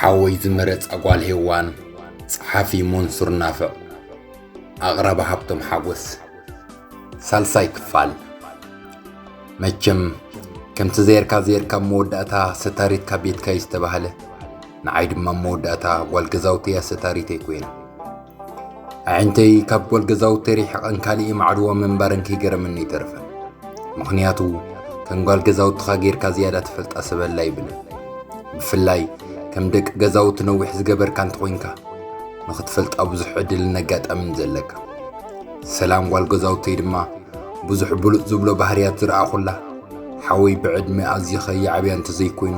ሓወይ ዝመረጻ ጓል ሄዋን። ጸሓፊ መንሱር ናፍዕ። ኣቕራቢ ሃብቶም ሓጎስ። ሳልሳይ ክፋል። መቸም ከምቲ ዘየርካ ዘየርካ መወዳእታ ሰታሪትካ ቤትካ እዩ ዝተባህለ፣ ንዓይ ድማ መወዳእታ ጓል ገዛውተያ ሰታሪተይ ኮይና። ኣዒንተይ ካብ ጓል ገዛውተይ ርሒቐን ካልእ ማዕድዋ ምንባረን ከይገረመኒ ኣይተረፈን። ምኽንያቱ ከም ጓል ገዛውትኻ ጌርካ ዝያዳ ትፈልጣ ሰብ ኣላ ይብለን። ብፍላይ ከም ደቂ ገዛውቲ ነዊሕ ዝገበርካ እንተኾይንካ፣ ንኽትፈልጣ ብዙሕ ዕድልን ኣጋጣሚን ዘለካ። ሰላም ጓል ገዛውተይ ድማ ብዙሕ ብሉጽ ዝብሎ ባህርያት ዝረኣኹላ፣ ሓወይ ብዕድመ ኣዝዩ ከይዓብያ እንተዘይኮይኑ፣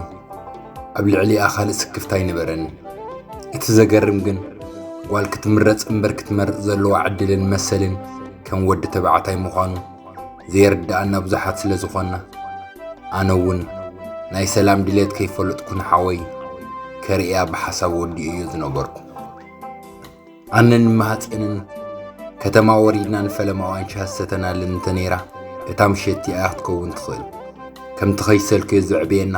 ኣብ ልዕሊኣ ካልእ ስክፍታ ኣይነበረንን። እቲ ዘገርም ግን፣ ጓል ክትምረጽ እምበር ክትመርጽ ዘለዋ ዕድልን መሰልን ከም ወዲ ተባዕታይ ምዃኑ ዘየርድኣና ብዙሓት ስለ ዝኾንና፣ ኣነ እውን ናይ ሰላም ድሌት ከይፈለጥኩ ንሓወይ ከርእያ ብሓሳብ ወዲኤዮ ዝነበርኩ። ኣነን ማህጼንን ከተማ ወሪድና ንፈለማ ዋንጫ ዝሰተናለን እንተነይራ፣ እታ ምሸት እቲኣ ክትከውን ትኽእል። ከምቲ ከይሰልክዮ ዘዕበየና፣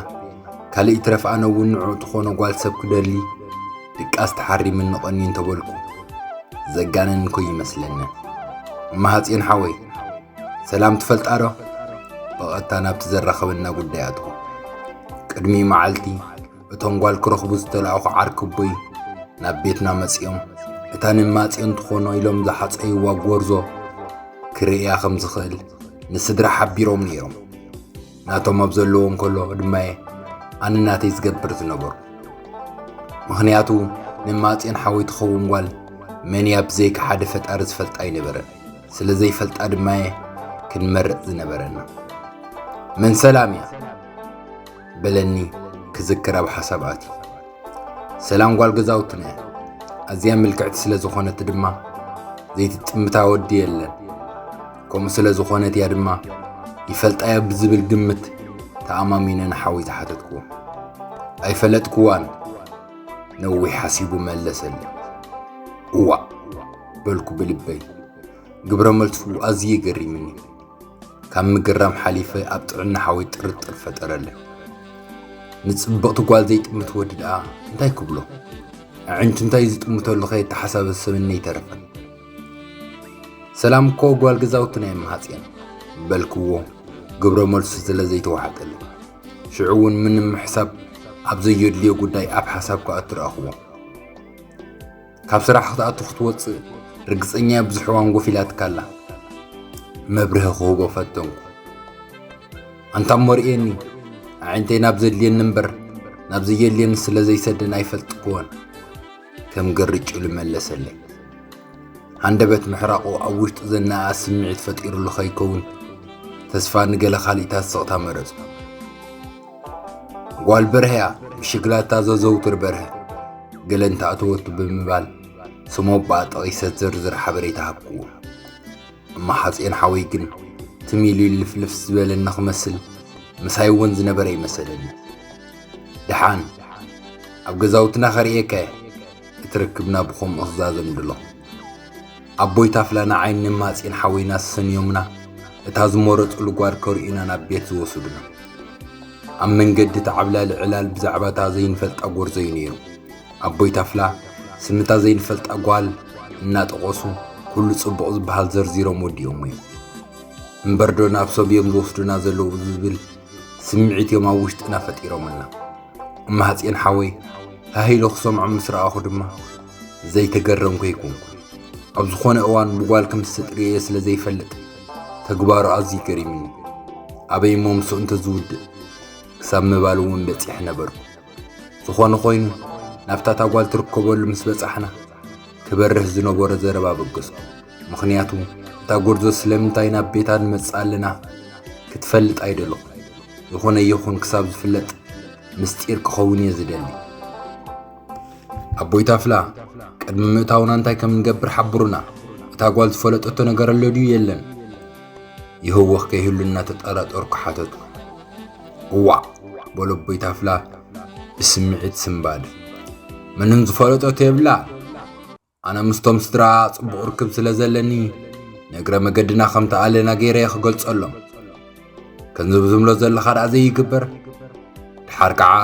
ካልእ ይትረፍ ኣነ እውን ንዕኡ ትኾኖ ጓል ሰብ ክደሊ ድቃስ ተሓሪምኒ ቀንዩ እንተበልኩ ዘጋነንኩ ይመስለኒ። እማሃጼን ሓወይ፣ ሰላም ትፈልጣ ዶ? ብቐጥታ ናብቲ ዘራኸበና ጉዳይ ኣትኹ። ቅድሚ መዓልቲ እቶም ጓል ክረኽቡ ዝተላእኹ ዓርኪ ኣቦይ ናብ ቤትና መጺኦም፣ እታ ንማጽዮን ትኾኖ ኢሎም ዝሓጸይዋ ጎርዞ ክርእያ ከም ዝኽእል ንስድራ ሓቢሮም ነይሮም። ናቶም ኣብ ዘለዎ እንከሎ ድማየ ኣነ ናተይ ዝገብር ዝነበሩ። ምኽንያቱ ንማጽዮን ሓወይ ትኸውን ጓል መን እያ ብዘይካ ሓደ ፈጣሪ ዝፈልጣ ኣይነበረን። ስለ ዘይፈልጣ ድማየ ክንመርጽ ዝነበረና። መን ሰላም እያ? በለኒ ክዝክር ኣብ ሓሳብ ኣትዩ። ሰላም ጓል ገዛውትና እያ። ኣዝያ ምልክዕቲ ስለ ዝኾነት ድማ ዘይትጥምታ ወዲ የለን። ከምኡ ስለ ዝኾነት እያ ድማ ይፈልጣያ ብዝብል ግምት ተኣማሚነ ንሓወይ ዝሓተትክዎ። ኣይፈለጥክዋን። ነዊሕ ሓሲቡ መለሰለይ። እዋእ በልኩ ብልበይ። ግብረ መልሱ ኣዝዩ ገሪምኒ። ካብ ምግራም ሓሊፈ ኣብ ጥዕና ሓወይ ጥርጥር ፈጠረለይ። ንጽብቕቲ ጓል ዘይጥምት ወዲ ደኣ እንታይ ክብሎ? ኣዒንቱ እንታይ ዝጥምተሉ ከየተሓሳበ ሰብኒ ኣይተረፈን። ሰላም እኮ ጓል ገዛውትና እያ እማሃጽየን በልክዎ፣ ግብረ መልሱ ስለ ዘይተዋሓጠለይ። ሽዑ እውን ምንም ምሕሳብ ኣብ ዘየድልዮ ጉዳይ ኣብ ሓሳብ ክኣቱ ረኣኽዎ። ካብ ስራሕ ክትኣቱ ክትወጽእ ርግጸኛ ብዙሕ እዋን ጎፊላትካ ኣላ። መብርሂ ክህቦ ፈተንኩ። ኣንታ እሞ ርእየኒ፣ ኣዒንተይ ናብ ዘድልየኒ እምበር ናብ ዘየድልየኒ ስለ ዘይሰደን ኣይፈልጥክዎን። ከም ግርጭ ኢሉ መለሰለይ። ሃንደበት ምሕራቑ ኣብ ውሽጡ ዘነኣእስ ስምዒት ፈጢሩሉ ከይከውን ተስፋ ንገለ ካልኢታት ስቕታ መረጹ። ጓል በርሀያ ብሽግላታ ዘዘውትር በርሀ ገለ እንተኣተወቱ ብምባል ስም ኣቦኣ ጠቒሰ ዝርዝር ሓበሬታ ሃብክዎ። እማ ሓጼን ሓወይ ግን ትም ኢሉ ልፍልፍ ዝበለኒ ክመስል ምሳይ እውን ዝነበረ ይመሰለኒ። ደሓን ኣብ ገዛውትና ከርእየካ እየ። እቲ ርክብና ብኸምኡ ክዛዘም ድሎ። ኣቦይ ታፍላ ንዓይን ንማጼን ሓወይና ሰስንዮምና እታ ዝመረጹሉ ጓል ከርእዩና ናብ ቤት ዝወስዱና። ኣብ መንገዲ እቲ ዓብላሊ ዕላል ብዛዕባ እታ ዘይንፈልጣ ጎርዞ እዩ ነይሩ። ኣቦይ ታፍላ ስም እታ ዘይንፈልጣ ጓል እናጠቐሱ ኩሉ ጽቡቕ ዝበሃል ዘርዚሮም ወዲኦሞ እዮም። እምበርዶ ናብ ሰብ እዮም ዝወስዱና ዘለዉ ዝብል ስምዒት እዮም ኣብ ውሽጥና ፈጢሮምልና። እማሃጼን ሓወይ ሃሂሎ ክሰምዖም ምስ ረኣኹ ድማ ዘይተገረምኩ ኣይኮንኩን። ኣብ ዝኾነ እዋን ብጓል ክምስጥ ርእየ ስለ ዘይፈልጥ ተግባሩ ኣዝዩ ገሪምኒ። ኣበይ እሞ ምስኡ እንተዝውድእ ክሳብ ምባል እውን በጺሐ ነበርኩ። ዝኾነ ኮይኑ ናብታ እታ ጓል ትርከበሉ ምስ በጻሕና ክበርህ ዝነበሮ ዘረባ በገስኩ። ምኽንያቱ እታ ጎርዞ ስለምንታይ ናብ ቤታ ንመጽእ ኣለና ክትፈልጥ ኣይደለኹን። ዝኾነ ይኹን ክሳብ ዝፍለጥ ምስጢር ክኸውን እየ ዝደሊ። ኣቦይ ታፍላ፣ ቅድሚ ምእታውና እንታይ ከም ንገብር ሓብሩና። እታ ጓል ዝፈለጠቶ ነገር ኣሎ ድዩ የለን? ይህወኽ ከይህሉ እናተጠራጠርኩ ሓተትኩ። እዋእ፣ በሎ ኣቦይ ታፍላ ብስምዒት ስንባድ። ምንም ዝፈለጠቶ የብላ። ኣነ ምስቶም ስድራ ጽቡቕ ርክብ ስለ ዘለኒ፣ ንእግረ መገድና ከምቲ ኣለና ገይረ እየ ክገልጸሎም። ከምዚ ዝብሎ ዘለኻ ደኣ ዘይግበር። ደሓር ከዓ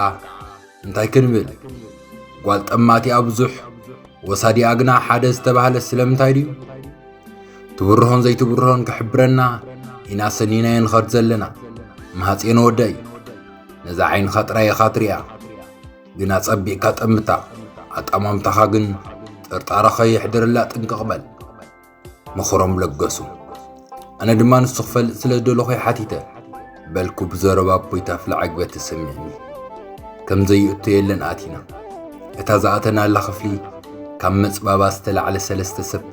እንታይ ክንብል? ጓል ጠማቲኣ ብዙሕ፣ ወሳዲኣ ግና ሓደ ዝተባህለ ስለምንታይ ድዩ? ትብርሆን ዘይትብርሆን ክሕብረና ኢና ሰኒናዮ ንኸድ ዘለና። ማህጼን ወደይ፣ ነዛ ዓይንኻ ጥራይ ኢኻ ትሪኣ። ግና ጸቢቕካ ጠምታ። ኣጣማምታኻ ግን ጥርጣረ ከየሕድረላ ጥንቅቕ በል። ምኽሮም ለገሱ። ኣነ ድማ ንሱ ክፈልጥ ስለ ዝደለኹ ሓቲተ። በልኩ ብዘረባ ኣቦይ ታፍላ ዕግበት ተሰሚዕኒ። ከም ዘይእቶ የለን ኣቲና። እታ ዝኣተናላ ክፍሊ ካብ መጽባባ ዝተላዕለ ሰለስተ ሰብ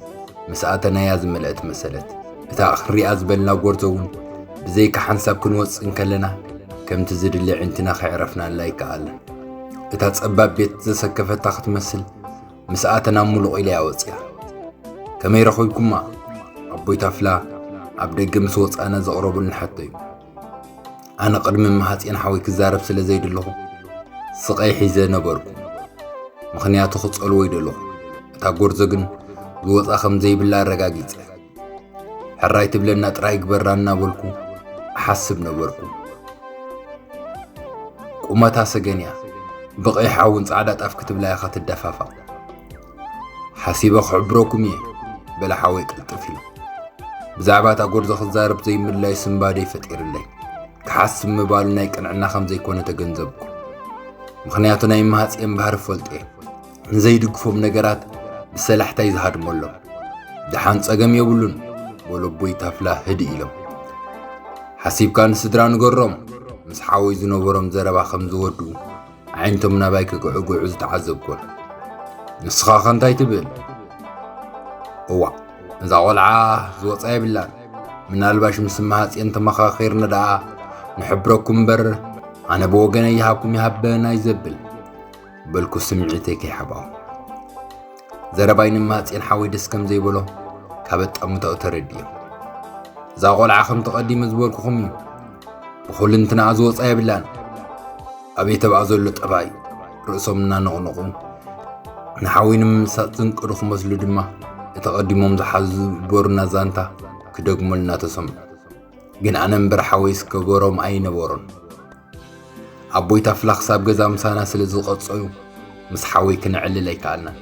ምስ ኣተናያ ዝመልአት መሰለት። እታ ክሪኣ ዝበልና ጎርዞ እውን ብዘይካ ሓንሳብ ክንወጽእ እንከለና ከምቲ ዝድለ ዕንትና ከዕረፍናላ ኣይከኣልን። እታ ጸባብ ቤት ዘሰከፈታ ክትመስል ምስ ኣተና ሙሉቕ ኢለያ ወጽያ። ከመይ ረኺብኩማ? ኣቦይ ታፍላ ኣብ ደገ ምስ ወጻና ዘቕረቡልና ሕቶ እዩ። ኣነ ቅድሚ ማህጼን ሓወይ ክዛረብ ስለ ዘይደለኹ ስቐይ ሒዘ ነበርኩ። ምኽንያቱ ክጸልዎ ይደለኹ። እታ ጎርዞ ግን ዝወጻ ከም ዘይብላ ኣረጋጊጸ። ሕራይ ትብለና ጥራይ ግበራ እናበልኩ እሓስብ ነበርኩ። ቁመታ ሰገን እያ። ብቐይሕ ሓውን ጻዕዳ ጣፍ ክትብላ ኢኻ ትደፋፋቕ። ሓሲበ ክሕብረኩም እየ፣ በለ ሓወይ ቅልጥፍ ኢሉ። ብዛዕባ እታ ጎርዞ ክዛረብ ዘይምድላይ ስንባደይ ፈጢርለይ። ክሓስብ ምባሉ ናይ ቅንዕና ከም ዘይኮነ ተገንዘብኩ። ምኽንያቱ ናይ ማህጼን ባህሪ ፈልጦ እየ። ንዘይድግፎም ነገራት ብሰላሕታይ ዝሃድመሎም። ደሓን ጸገም የብሉን፣ በሉ ኣቦይ ታፍላ ህድእ ኢሎም። ሓሲብካ ንስድራ ንገሮም፣ ምስ ሓወይ ዝነበሮም ዘረባ ከም ዝወዱ ኣዒንቶም ናባይ ክግዕግዑ ዝተዓዘብኩን። ንስኻ ከ እንታይ ትብል? እዋ፣ እዛ ቆልዓ ዝወጻ የብላን። ምናልባሽ ምስ ማህጼን ተመኻኺርና ደኣ ንሕብረኩም እምበር፣ ኣነ ብወገነይ ይሃብኩም ይሃበን ኣይዘብል። በልኩ ስምዒተይ ከይሓባኹ። ዘረባይ ንማህጼን ሓወይ ደስ ከም ዘይበሎ ካብ ኣጣምታኡ ተረዲኦም። እዛ ቆልዓ ከምቲ ቀዲመ ዝበልኩኹም እዩ። ብኹልንትናኣ ዝወጻ የብላን። ኣበይ ተባኣ ዘሎ ጠባይ ርእሶም እናነቕነቑ ንሓወይ ንምምሳጥ ዝንቅዱ ክመስሉ ድማ እቲ ቀዲሞም ዝሓዙ ዝገበሩና ዛንታ ክደግሙልና ተሰምዑ። ግን ኣነ እምበር ሓወይስ ከበሮም ኣይነበሮን። ኣቦይ ታፍላ ክሳብ ገዛ ምሳና ስለ ዝቐጸዩ ምስ ሓወይ ክነዕልል ኣይከኣልናን።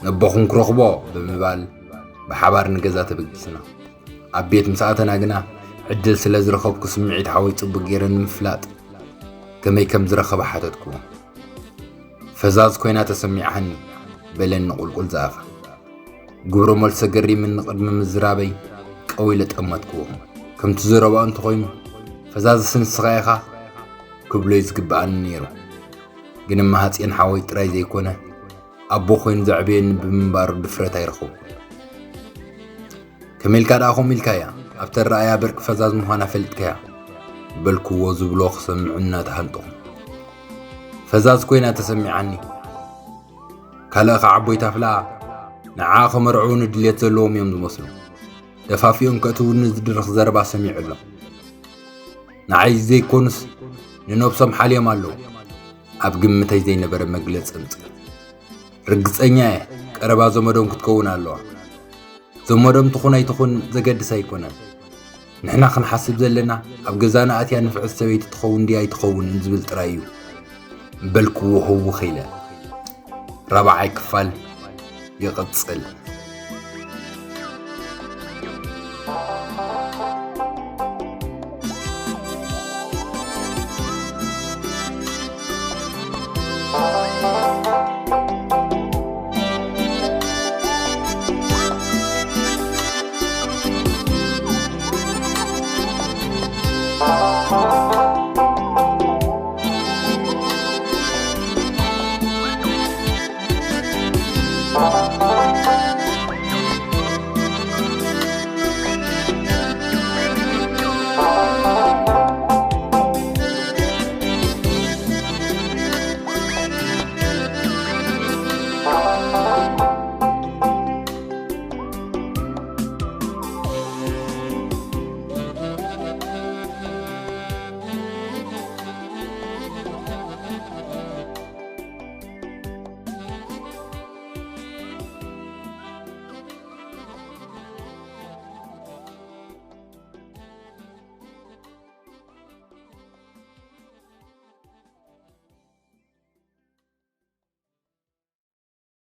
ነቦኹም ክረኽቦ ብምባል ብሓባር ንገዛ ተበጊስና። ኣብ ቤት ምስ ኣተና ግና ዕድል ስለ ዝረኸብኩ ስምዒት ሓወይ ጽቡቕ ገይረ ንምፍላጥ ከመይ ከም ዝረኸበ ሓተትኩዎ። ፈዛዝ ኮይና ተሰሚዓኒ በለኒ ቁልቁል ዝኣፋ። ግብረ መልሰ ገሪምኒ ቅድሚ ምዝራበይ ቀው ኢለ ጠመትክዎ። ከምቲ ዘረባኡ እንተኾይኑ ፈዛዝስ ንስኻ ኢኻ ክብሎ እዩ ዝግብኣኒ ነይሩ። ግን እማሃጽዮን ሓወይ ጥራይ ዘይኮነ ኣቦ ኮይኑ ዘዕበየኒ ብምንባሩ ድፍረት ኣይረኸብኩን። ከመይ ኢልካ ደኣ ከምኡ ኢልካያ? ኣብቲ ኣረኣእያ ብርቂ ፈዛዝ ምዃና ፈሊጥካያ? በልክዎ ዝብሎ ክሰምዕ እናተሃንጠኹ። ፈዛዝ ኮይና ተሰሚዓኒ። ካልእ ኸዓ ኣቦይ ታፍላ ንዓ ከመርዕዉኒ ድልየት ዘለዎም እዮም ዝመስሉ። ደፋፊኦም ከእትዉኒ ዝድርኽ ዘረባ ሰሚዑ ኣሎ። ንዓይ ዘይኮኑስ ንነብሶም ሓልዮም ኣለዉ። ኣብ ግምተይ ዘይነበረ መግለጺ ኣምጽእ። ርግጸኛ እየ ቀረባ ዘመዶም ክትከውን ኣለዋ። ዘመዶም ትኹን ኣይትኹን ዘገድስ ኣይኮነን። ንሕና ክንሓስብ ዘለና ኣብ ገዛና ኣትያ ንፍዕቲ ሰበይቲ ትኸውን ድያ ኣይትኸውንን ዝብል ጥራይ እዩ። በልክዎ ህውኽ ኢለ። ራብዓይ ክፋል ይቕጽል።